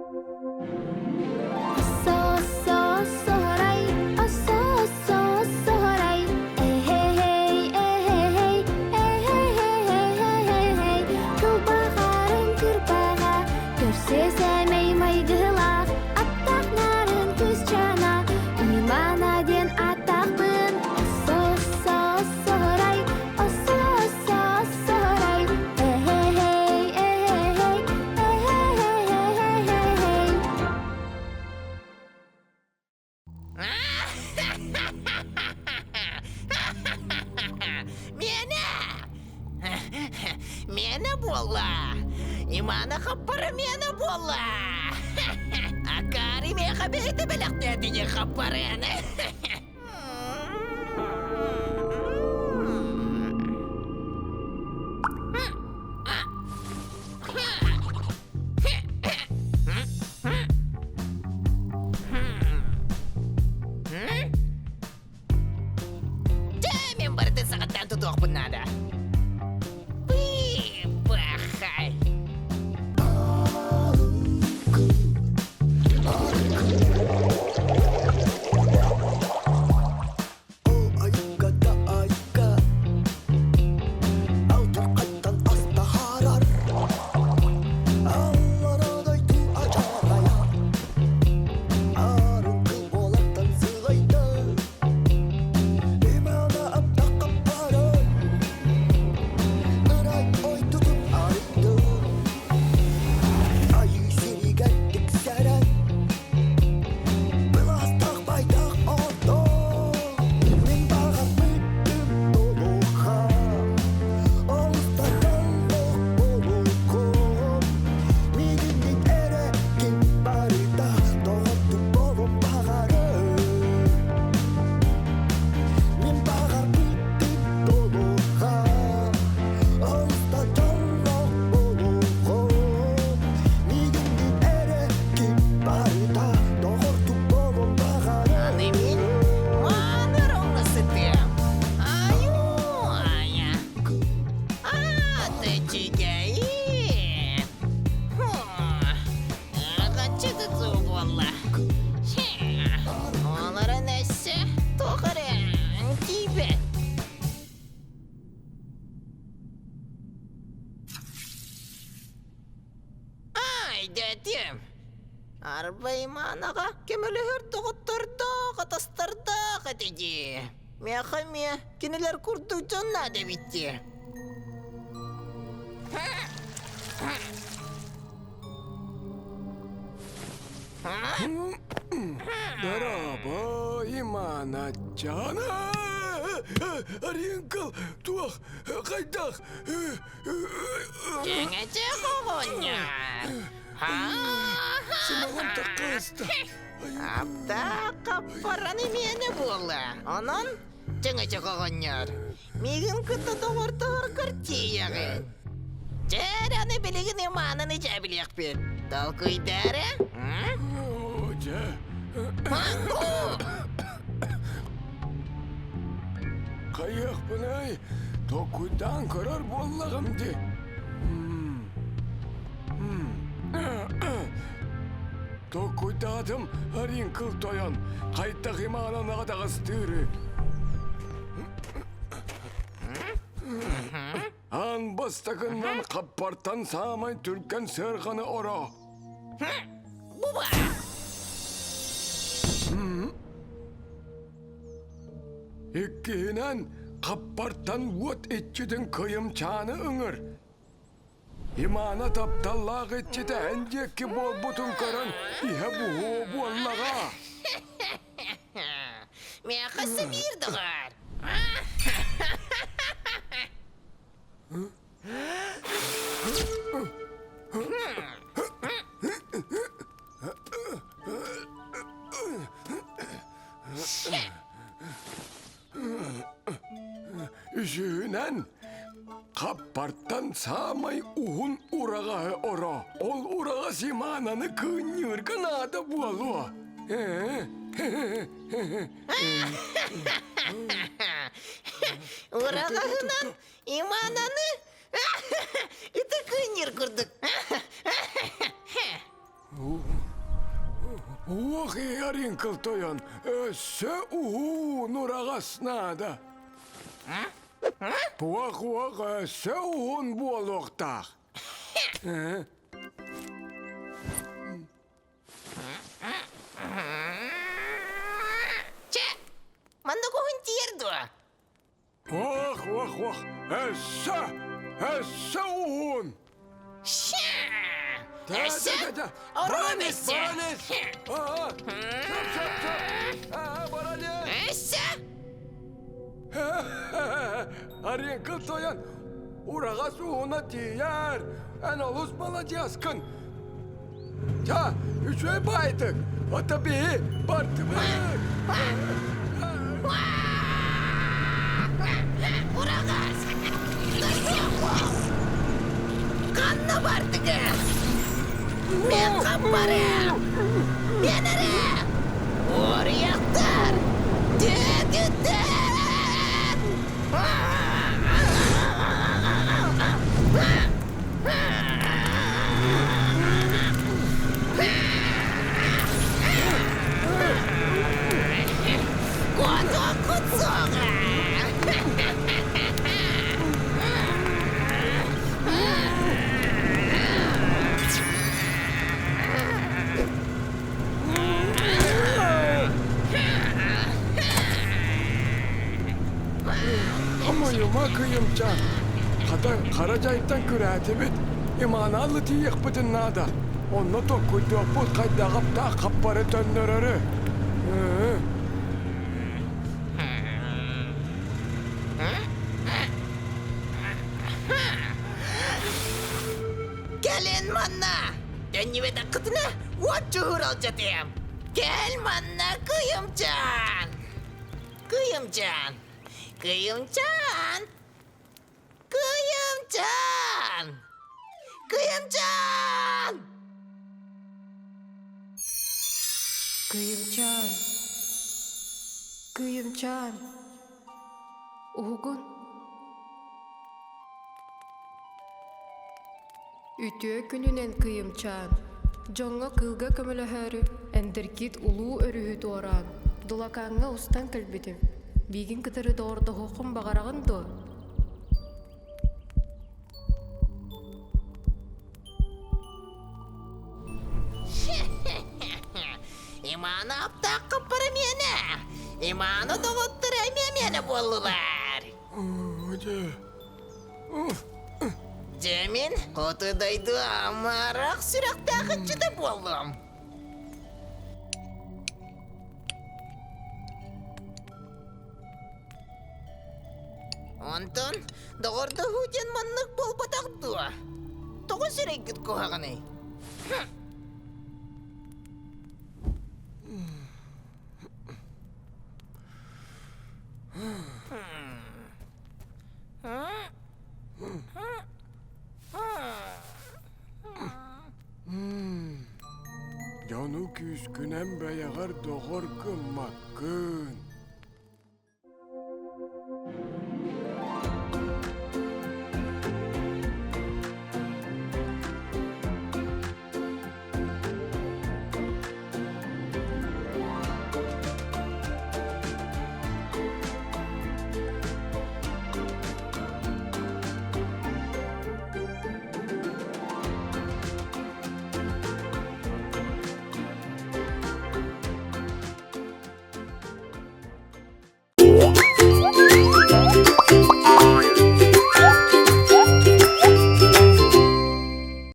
Оссо-оссо-оссоһорай, оссо-оссо-оссоһорай, эһэ-һэй, эһэ-һэй, эһэ-һэй-һэй-һэй-һэй, кылбаҕарын кырбаҕа, көрсө сэмэй майгылаах, аттаах нарын кыысчаана, Имана диэн ааттаахпын, оссо-оссо-оссоһорай, оссо-оссо-оссоһорай, эһэ-һэй, эһэ-һэй, эһэ-һэй-һэй-һэй-һэй. Миэнэ! Миэнэ буолла! Имана хаппара миэнэ буолла! Акари миэхэ бэйэтэ бэлэхтээтини хаппарыаны! Дьэ, мен барытын саҕаттаан тутуохпун наада. Бахай. Аны мин маанар оҥно сытыам. Айуу-айа. Аата үчүгэйин. Аҕаччы да буолла. Олорон өссө туох эрэ тиийбэт. Ай, дэтиэм. Арбай Иманаҕа көмөлөһөр доҕоттордоох, атастардаах этэ дии. Миэхэ эмиэ кинилэр курдук дьон наада эбит дии. Дорообо, Иманаччаана! Аринкыл, туох, хайдах? Дьэҥэчэ оҕонньор! Сымаҕым таккааста. Аптаах хаппаран имиэнэ буолла. Онон чөҥөчөх оҕонньор, миигин кытта доҕордоһоргор тиийэҕин. Дьэ эрэ аны билигин имаанын ичээбилиэхпит. Толкуйдаа эрэ. Дьэ. Хайыахпыный, толкуйдаан көрөр буоллаҕым дии. Толкуйдаатым, Ариҥкыл тойон, хайдах имаанан аҕатаҕастыыры. Аан бастакыннан хаппартан саамай түргэн сыарҕаны оро. Буба! Иккиһинэн, хаппартан уот иччитин кыйымчааны ыҥыр. Имаана тапталлаах иччитэ эн диэки буолбутун көрөн иһэ буһуо буоллаҕа. Миэхэ сэмиир доҕор. Үсүһүнэн, хаппартан саамай уһун ураҕаһы оро. Ол ураҕас Имананы кыынньыырга наада буолуо. Ураҕаһынан Имананы ити кыынньыыр курдук. Уох иһэр тойон, өссө уһуун ураҕас наада. Уох-уох өссө уһун буолуохтаах. Чэ, маннык уһун тиийэр дуо? Ох, ох, ох, өссө, өссө уһун! Өссө? Орон өссө! Өссө? Арыҥкыл тойон, ураҕас уһуна тиийэр, эн олус маладьыаскын. Ча, үчүгэй баайдык, ата биһи бардыбыт. Ураҕас! Ханна бардыгыз? Мен хаппарым! Мен эрэ! Уоруйахтар! Түөкүттэр! Куотуоххут суоҕа! Хомойума кыйымча, хата хара дьайтан күрээтибит, Иманааллы тиийиэхпитин наада. Онно токкуйдуохпут хайдах аптаах хаппары төннөрөрү. Кэлин манна! Төннүбэтэххитинэ уот чуһуур алдьатыам! Кэл манна, Кыйымчаан! Кыйымчаан! Кыйымчаан! Кыйымчаан! Кыйымчаан! Кыйымчаан! Кыйымчаан! Уһугун! Үтүө күнүнэн Кыйымчаан! Дьоҥҥо кыылга көмөлөһөөрү эндиргит улуу өрүһү туораан, Дулакааҥҥа устан кэлбитим. Миигин кытары доҕордоһуоххун баҕараҕын дуо? Имана аптаахха парамиэнэ! Имана доҕоттор эмиэ миэнэ буоллулар! Дьэ мин хоту дойду амарах сүрэхтээх ыччата буоллум. Онтон доҕордоһуу диэн маннык буолбатах дуо? Тоҕо сирэйгит куһаҕаный? Дьону күүскүнэн бэйэҕэр доҕор гыммаккын.